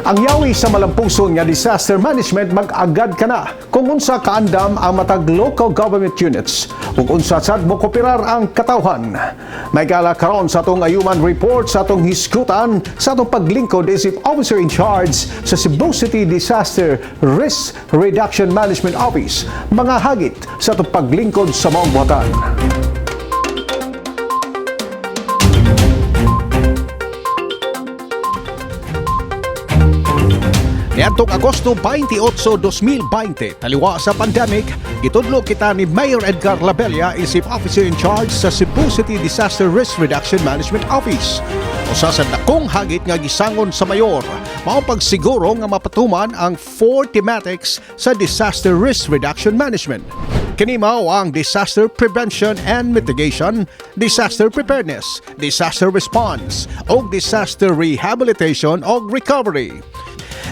Ang yawi sa malampungson nga disaster management, mag-agad ka na kung unsa kaandam ang matag local government units ug unsa sad mo kooperar ang katawhan. May gala karon sa atong Ayuman Report sa atong hisgutan sa atong paglingkod isip officer in charge sa Cebu City Disaster Risk Reduction Management Office, mga hagit sa atong paglingkod sa maong buhatan. Niadtong Agosto 28, 2020, taliwa sa pandemic, gitudlo kita ni Mayor Edgar Labella isip officer in charge sa Cebu City Disaster Risk Reduction Management Office. Usa sa dakong hagit nga gisangon sa mayor, mao pagsiguro nga mapatuman ang four thematics sa disaster risk reduction management. Kini mao ang disaster prevention and mitigation, disaster preparedness, disaster response, ug disaster rehabilitation og recovery.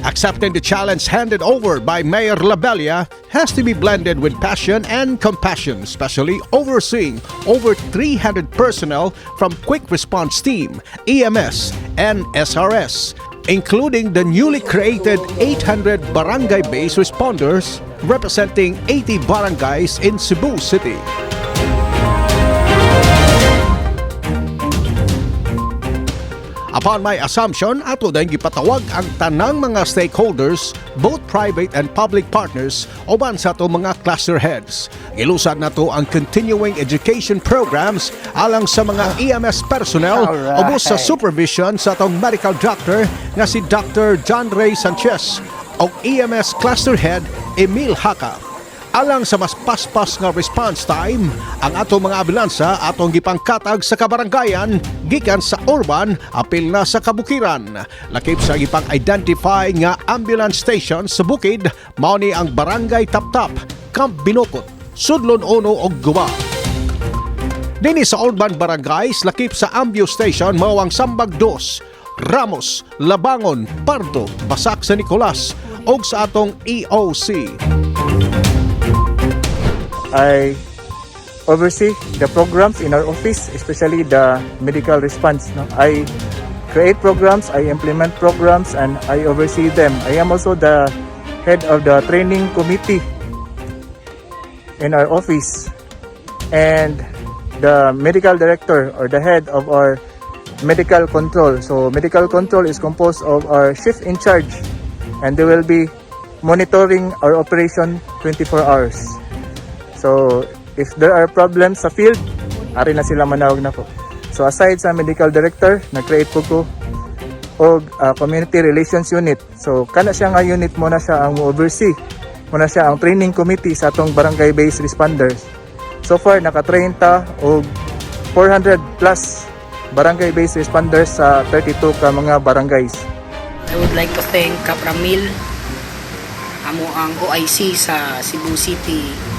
Accepting the challenge handed over by Mayor Labella has to be blended with passion and compassion, especially overseeing over 300 personnel from Quick Response Team, EMS, and SRS, including the newly created 800 barangay-based responders representing 80 barangays in Cebu City. Upon my assumption, ato din gipatawag ang tanang mga stakeholders, both private and public partners, uban sa ato mga cluster heads. Gilusad nato ang continuing education programs alang sa mga EMS personnel ubos sa supervision sa atong medical doctor nga si Dr. John Ray Sanchez o EMS cluster head Emil Haka. Alang sa mas paspas nga response time, ang atong mga ambulansa atong gipangkatag sa kabarangayan gikan sa urban apil na sa kabukiran. Lakip sa gipang-identify nga ambulance station sa bukid, mao ni ang Barangay Taptap, Camp Binukot, Sudlon Uno ug Guba. Dinhi sa urban barangays, lakip sa Ambio Station mao ang Sambag Dos, Ramos, Labangon, Pardo, Basak sa Nicolas ug sa atong E EOC. I oversee the programs in our office, especially the medical response. No? I create programs, I implement programs, and I oversee them. I am also the head of the training committee in our office and the medical director or the head of our medical control. So medical control is composed of our shift in charge, and they will be monitoring our operation 24 hours. So, if there are problems sa field, ari na sila manawag na po. So, aside sa medical director, nag-create po ko og community relations unit. So, kana siya nga unit mo na siya ang mo-oversee. Mo na siya ang training committee sa atong barangay-based responders. So far, naka-train ta og 400 plus barangay-based responders sa 32 ka mga barangays. I would like to thank Kapramil, amo ang OIC sa Cebu City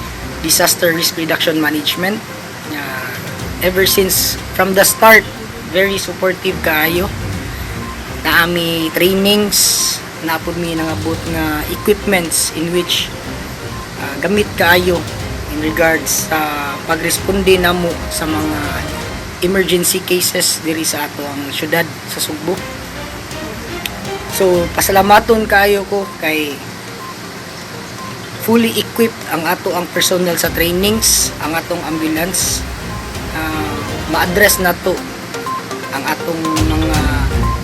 Disaster Risk Reduction Management. Nga ever since from the start, very supportive kaayo. Naami trainings, napud mi nangabot nga equipments in which gamit kaayo in regards sa pagresponde namo sa mga emergency cases diri sa ato ang syudad sa Sugbo. So pasalamaton kaayo ko kay fully equipped ang ato ang personnel sa trainings, ang atong ambulance, ma-address nato ang atong mga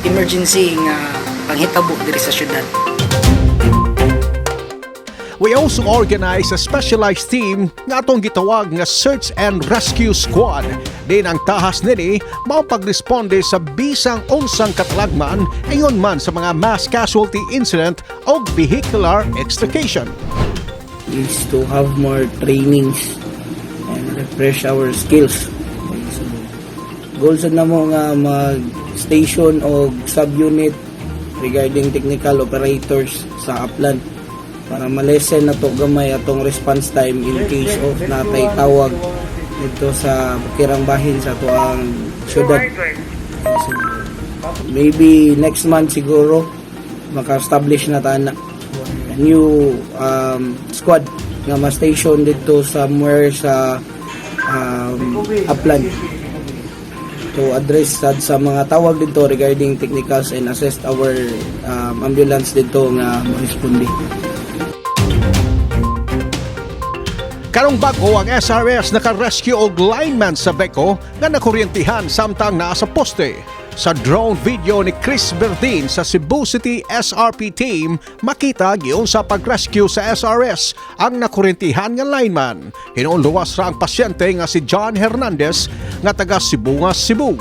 emergency nga panghitabo diri sa syudad. We also organize a specialized team nga atong gitawag nga Search and Rescue Squad. Din ang tahas nini mao pagresponde sa bisang unsang katalagman, ingon man sa mga mass casualty incident o vehicular extrication. Is to have more trainings and refresh our skills. Okay, so, goal sad namo nga mag-station o sub-unit regarding technical operators sa upland para ma-lessen na to gamay atong response time in case of natay tawag dito sa bukirang bahin sa atoang syudad. So, maybe next month siguro maka-establish na ta na new squad nga ma-station dito somewhere sa upland. to address sad sa mga tawag dito regarding technicals and assist our ambulance dito nga mo-responde. Karong bag-o, ang SRS naka-rescue og lineman sa VECO nga nakuryentihan samtang naa sa poste. Sa drone video ni Chris Berdin sa Cebu City SRP team, makita giunsa pag-rescue sa SRS ang nakuryentihan nga lineman. Hinuon luwas ra ang pasyente nga si John Hernandez nga taga Sibonga, Cebu.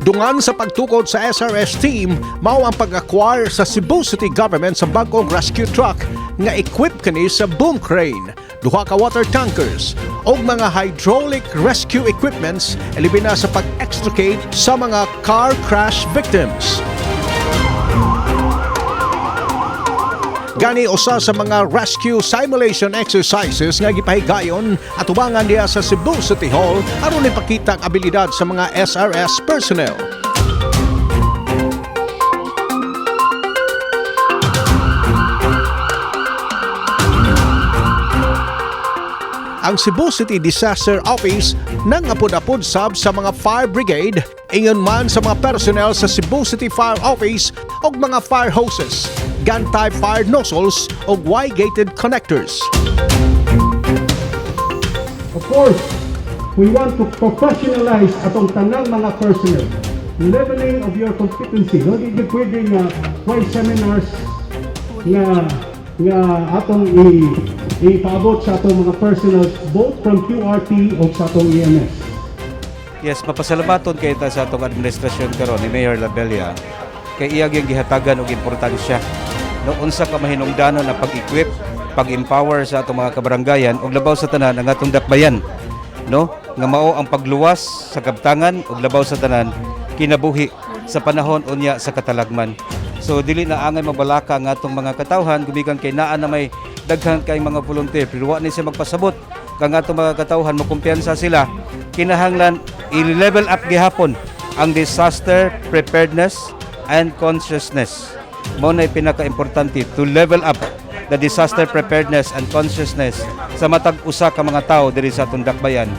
Dungan sa pagtukod sa SRS team, mao ang pag-acquire sa Cebu City Government sa bag-ong rescue truck nga equipped kini sa boom crane, duha ka water tankers, ug mga hydraulic rescue equipments ilabi na sa pag-extricate sa mga car crash victims. Gani usa sa mga rescue simulation exercises nga gipahigayon atubangan diha sa Cebu City Hall aron ipakita ang abilidad sa mga SRS personnel. Ang Cebu City Disaster Office nang apod-apod sab sa mga fire brigade, ingon man sa mga personnel sa Cebu City Fire Office ug mga fire hoses, gun-type fire nozzles ug Y-gated connectors. Of course, we want to professionalize atong tanang mga personnel. Leveling of your competency. No, di gyud pwede nga why seminars nga atong ipaabot sa atong mga personnel both from QRT o sa atong E EMS. Yes, mapasalamaton kay ta sa atong administrasyon karon ni Mayor Labella kay iya gyud gihatagan og importansya, no, unsa ka mahinungdanon na pag-equip, pag-empower sa atong mga kabarangayan ug labaw sa tanan ang atong dakbayan, no, nga mao ang pagluwas sa kabtangan ug labaw sa tanan kinabuhi sa panahon unya sa katalagman. So dili na angay mabalaka ang atong mga katawhan gumikan kay naa na may daghan kay mga volunteer, pero wa ni siya magpasabot kang atong mga katawhan makumpiyansa sila. Kinahanglan i-level up gihapon ang disaster preparedness and consciousness. Mao na pinaka-importante to level up the disaster preparedness and consciousness sa matag usa ka mga tawo diri sa atong dakbayan.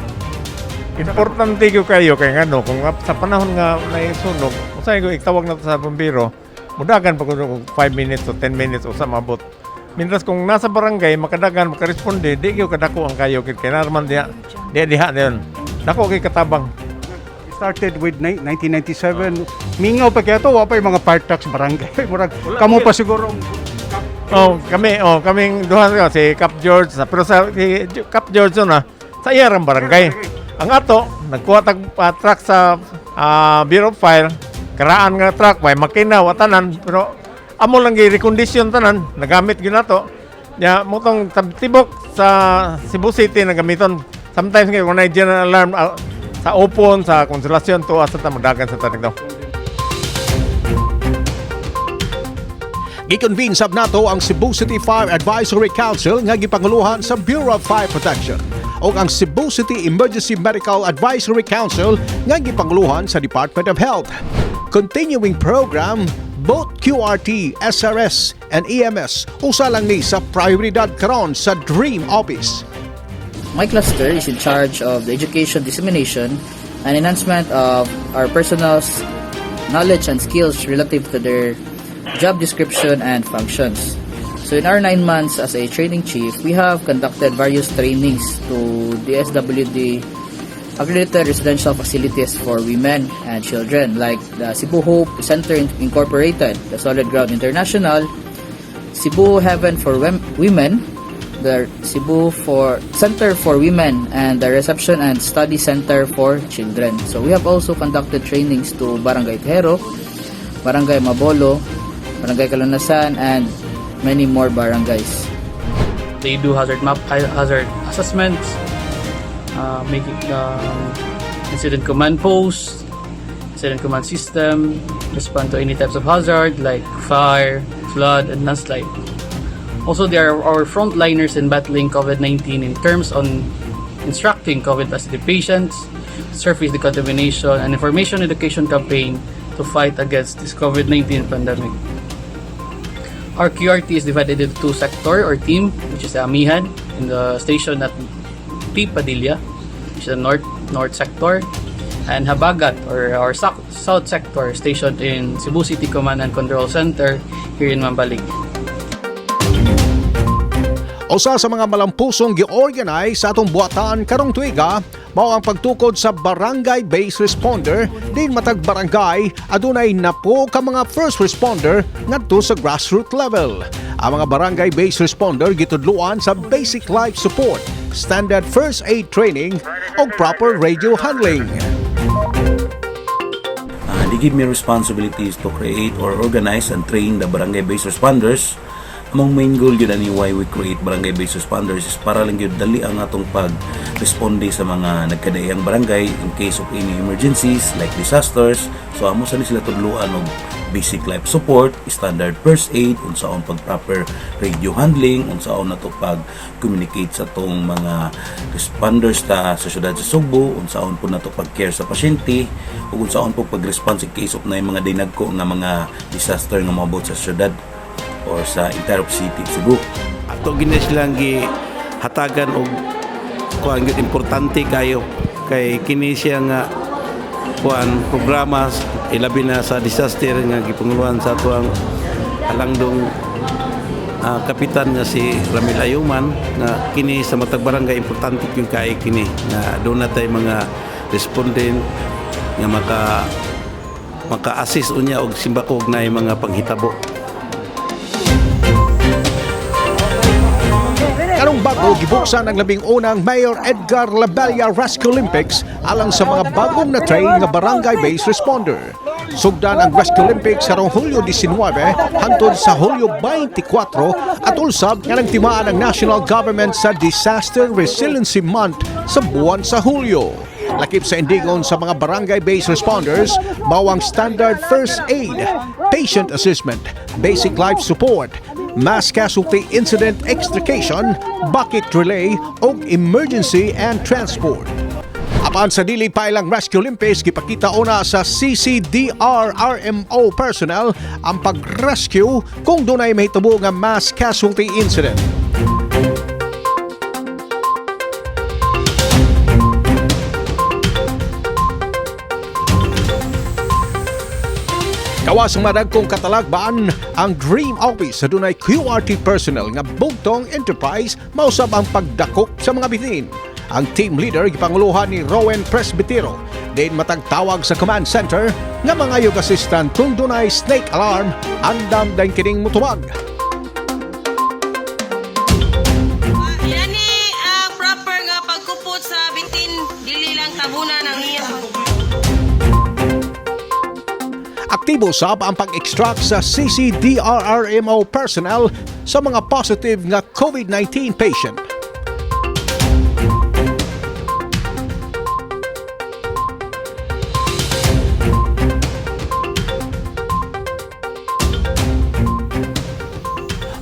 Importante gyud kayo kay ngano kung sa panahon nga naisunog, usahay ko itawag na to sa bumbero, mudagan pa kuno 5 minutes o 10 minutes usa maabot. Mientras kung nasa barangay makadagan makaresponde, di gyud kadako ang kayo kay kinarman diha diha diha diyon. Dako kay katabang. Started with 1997. Mingaw pa kaya to, wa pa yung mga fire trucks barangay. Murag, kamo pa siguro. Oh, kaming duha ka si Cap George, pero sa si Cap George na sa iyang barangay. Ang ato, nagkuha tag truck sa Bureau of Fire, karaan nga truck, may makina wa tanan, pero amo lang gi recondition tanan, nagamit gyud nato. Ya mo tong tibok sa Cebu City na gamiton. Sometimes kay kung na general alarm sa Opon, sa Consolacion to asa ta modagan sa tanig daw. Giconvene sab nato ang Cebu City Fire Advisory Council nga gipanguluhan sa Bureau of Fire Protection ug ang Cebu City Emergency Medical Advisory Council nga gipanguluhan sa Department of Health. Continuing program, both QRT, SRS and EMS usa lang ni sa prioridad karon sa Dream Office. My cluster is in charge of the education dissemination and enhancement of our personnel's knowledge and skills relative to their job description and functions. So in our 9 months as a training chief, we have conducted various trainings to DSWD accredited residential facilities for women and children like the Cebu Hope Center Incorporated, the Solid Ground International, Cebu Heaven for Women, the Cebu for Center for Women, and the Reception and Study Center for Children. So we have also conducted trainings to Barangay Tejero, Barangay Mabolo, Barangay Kalunasan, and many more barangays. They do hazard map, hazard assessments, making incident command posts, incident command system, respond to any types of hazard like fire, flood, and landslide. Also, they are our frontliners in battling COVID-19 in terms on instructing COVID positive patients, surface decontamination, and information education campaign to fight against this COVID-19 pandemic. Our QRT is divided into two sector or team, which is the Amihan in the station at P. Padilla, which is the north sector, and Habagat or our south sector stationed in Cebu City Command and Control Center here in Mambaling. Usa sa mga malampusong gi-organize sa atong buhatan karong tuiga mao ang pagtukod sa barangay-based responder, din matag barangay adunay napo ka mga first responder ngadto sa grassroots level. Ang mga barangay-based responder gitudloan sa basic life support, standard first aid training ug proper radio handling. They give me responsibilities to create or organize and train the barangay-based responders. Among main goal yun ani why we create barangay-based responders is para lang yun dali ang atong pag-responde sa mga nagkadaiyang barangay in case of any emergencies like disasters. So amo sa ni sila tudluan og basic life support, standard first aid, unsaon pag proper radio handling, unsaon nato pag communicate sa tong mga responders ta sa syudad sa Sugbo, unsaon po nato pag care sa pasyente, ug unsaon po pag-response in case of na mga dinagko nga mga disaster nga moabot sa syudad or sa entire of city of Cebu. Ato gina silang hatagan og kuan gyud, importante kayo kay kini siya nga kuan programa, ilabi na sa disaster nga gipanguluhan sa atuang halangdong kapitan nga si Ramil Ayuman, nga kini sa matag barangay importante gyud kay kini nga doon na tay mga respondent nga maka-assist unya og simbakog na mga panghitabo. Karong bago gibuksan ang 11ang Mayor Edgar Labella Rescue Olympics alang sa mga bagong na-train nga barangay-based responder. Sugdan ang Rescue Olympics karong Hulyo 19 hangtod sa Hulyo 24 at ulsab nga nagtimaan ang national government sa Disaster Resiliency Month sa buwan sa Hulyo. Lakip sa indigon sa mga barangay-based responders, mao ang standard first aid, patient assessment, basic life support, mass casualty incident extrication, bucket relay, o emergency and transport. Apan sa dili pa ilang Rescue Olympics, gipakita una sa CCDR-RMO personnel ang pag-rescue kung dunay mahitabo nga mass casualty incident. Gawas ang madagkong katalagban, ang Dream Office sa dunay QRT personnel nga bugtong enterprise mausab ang pagdakop sa mga bitin. Ang team leader gipanguluhan ni Rowan Presbytero. Din matag tawag sa command center nga mga yug assistant kung dunay snake alarm, andam din kining mutubag. Yani ang proper nga pagkupot sa bitin, dili lang tabunan ang iya. Aktibo sab ang pag-extract sa CCDRRMO personnel sa mga positive nga COVID-19 patient.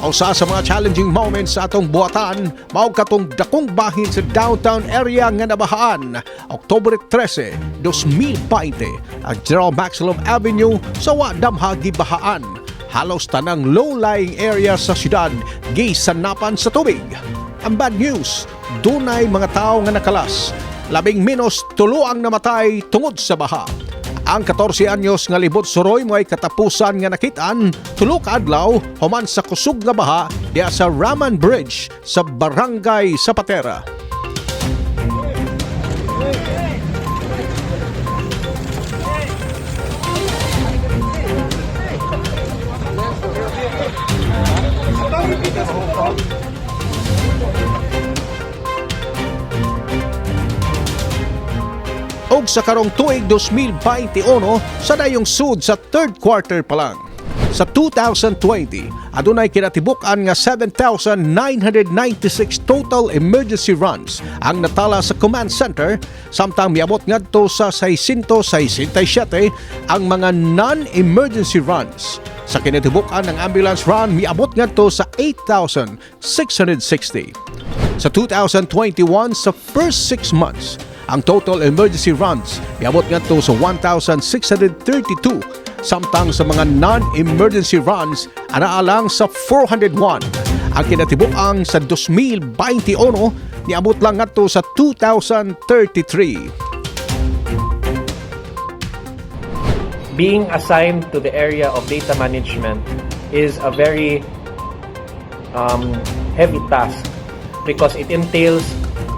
Usa sa mga challenging moments sa atong buhatan, mao katong dakong bahin sa downtown area nga nabahaan. Oktubre 13, 2020, ang General Maxilom Avenue sa wa damha gibahaan. Halos tanang low-lying area sa syudad gisanapan sa tubig. Ang bad news, dunay mga tao nga nakalas. Labing menos 3 ang namatay tungod sa baha. Ang 14 anyos nga Libot Suroy mo'y katapusan nga nakitaan 3 ka adlaw human sa kusog nga baha diya sa Raman Bridge sa Barangay Zapatera. Og sa karong tuig 2021 sa dayong sud sa third quarter pa lang. Sa 2020, adunay kinatibuk-an nga 7,996 total emergency runs ang natala sa command center, samtang miabot ngadto sa 667 ang mga non-emergency runs. Sa kinatibuk-an ng ambulance run, miabot ngadto sa 8,660. Sa 2021, sa first 6 months, ang total emergency runs miabot ngadto sa 1,632. Samtang sa mga non-emergency runs, anaa lang sa 401. Ang kinatibuk-ang sa 2021 niabot lang ngadto sa 2033. Being assigned to the area of data management is a very heavy task because it entails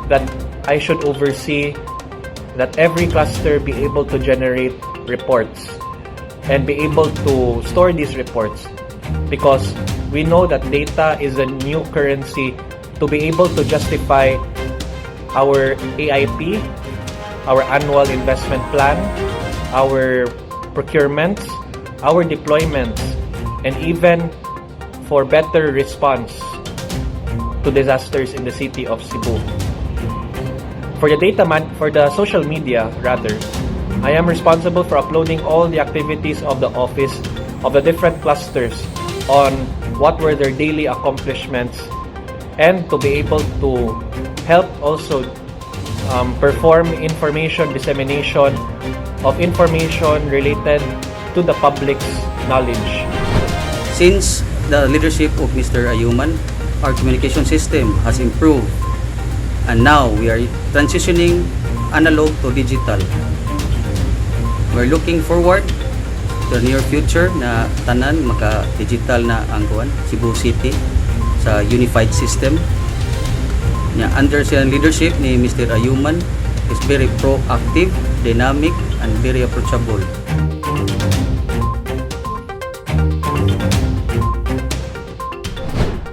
that I should oversee that every cluster be able to generate reports and be able to store these reports, because we know that data is a new currency to be able to justify our AIP, our annual investment plan, our procurements, our deployments, and even for better response to disasters in the city of Cebu. For the social media rather, I am responsible for uploading all the activities of the office of the different clusters on what were their daily accomplishments and to be able to help also perform information dissemination of information related to the public's knowledge. Since the leadership of Mr. Ayuman, our communication system has improved and now we are transitioning analog to digital. We're looking forward to the near future na tanan maka-digital na ang kuan Cebu City sa unified system. Nya under siyang leadership ni Mr. Ayuman is very proactive, dynamic, and very approachable.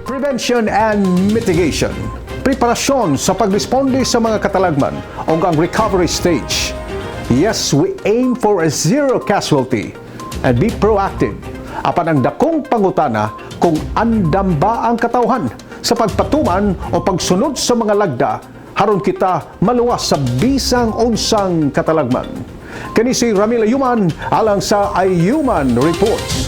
Prevention and mitigation. Preparasyon sa pagresponde sa mga katalagman o ang recovery stage. Yes, we aim for a zero casualty and be proactive. Apan ang dakong pangutana kung andam ba ang katawhan sa pagpatuman o pagsunod sa mga lagda haron kita maluwas sa bisang unsang katalagman. Kani si Ramil Ayuman alang sa Ayuman Reports.